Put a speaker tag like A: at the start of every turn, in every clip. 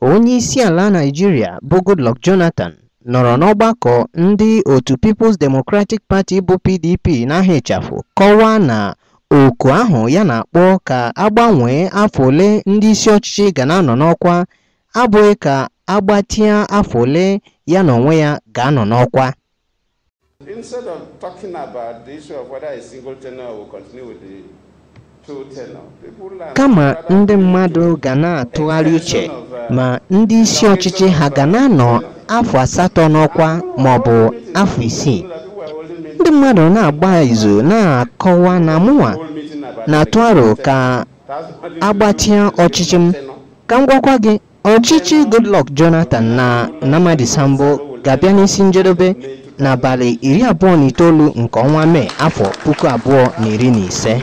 A: Onye isi ala Naịjirịa bụ Goodluck Jonathan nọrọ n'ọgbakọ ndị otu People's Democratic Party bụ PDP n'aha ịchafụ kọwaa na oku ahụ ya na-akpọ ka agbanwee afọ ole ndị isi ọchịchị ga na-anọ n'ọkwa abụghị ka agbatịa afọ ole ya na onwe ya ga-anọ n'ọkwa.
B: Instead of talking about the issue of whether a single tenure will continue with the
A: Kama ndị mmadụ ga na-atụgharị uche ma ndị isi ọchịchị ha ga na-anọ afọ 8 n'ọkwa ma ọ bụ afọ 6. Ndị mmadụ na-agba izu na-akọwa na mụnwa na-atụ aro ka agbatịa ọchịchị m. Ka m gwakwa gị, ọchịchị Goodluck Jonathan na Namadi Sambo ga-abịa n'isi njedebe n'abalị 29 nke ọnwa Mee afọ 2015.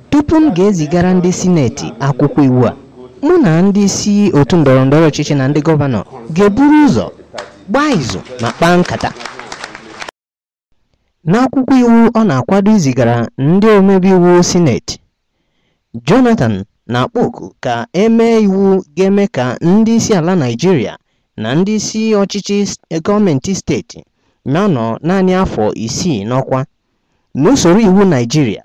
A: Tupu m ga-ezigara ndị sineti akwụkwọ iwu a, mụ na ndị isi otu ndọrọndọrọ ọchịchị na ndị gọvanọ ga-eburu ụzọ gbaa izu ma kpaa nkata. N'akwụkwọ iwu ọ na-akwado izigara ndị omebe iwu sineti, Jonathan na-akpọ oku ka emee iwu ga-eme ka ndị isi ala Naịjirịa na ndị isi ọchịchị gọọmenti steeti na-anọ naanị afọ 6 n'ọkwa. N'usoro iwu Naịjirịa,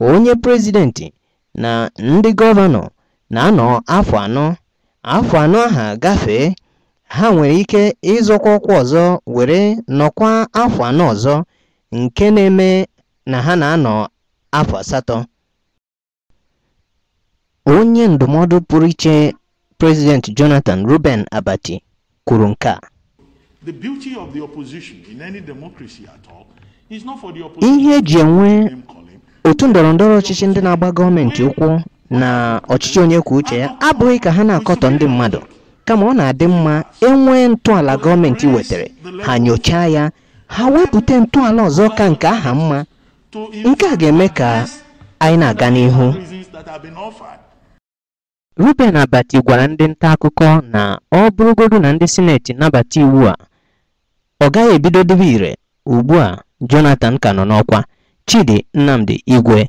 A: onye prezidenti na ndị gọvanọ na-anọ afọ 4, afọ 4 aha gafee, ha nwere ike ịzọkwa ọkwa ọzọ were nọkwa afọ 4 ọzọ, nke na-eme na ha na-anọ afọ 8. Onye ndụmọdụ pụrụ iche Prezidenti Jonathan Ruben Abati kwuru nke a.
C: The beauty of the opposition in any democracy at all is not for the opposition.
A: Ihe eji enwe otu ndọrọndọrọ ọchịchị ndị na-agba gọọmenti ụkwụ na ọchịchị onye kwuo uche ya abụghị ka ha na-akọtọ ndị mmadụ, kama ọ na-adị mma enwee ntọala gọọmenti wetara, ha nyochaa ya, ha wepụta ntọala ọzọ ka nke aha mma. Nke a ga-eme ka anyị na-aga n'ihu. Ruben Abati gwara ndị nta akụkọ na ọ bụrụgodu na ndị sineti nabata iwu a, ọ gaghị ebido dịbe ire ugbu a Jonathan ka nọ n'ọkwa. Chidi Nnamdi Igwe,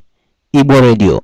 A: Igbo Radio.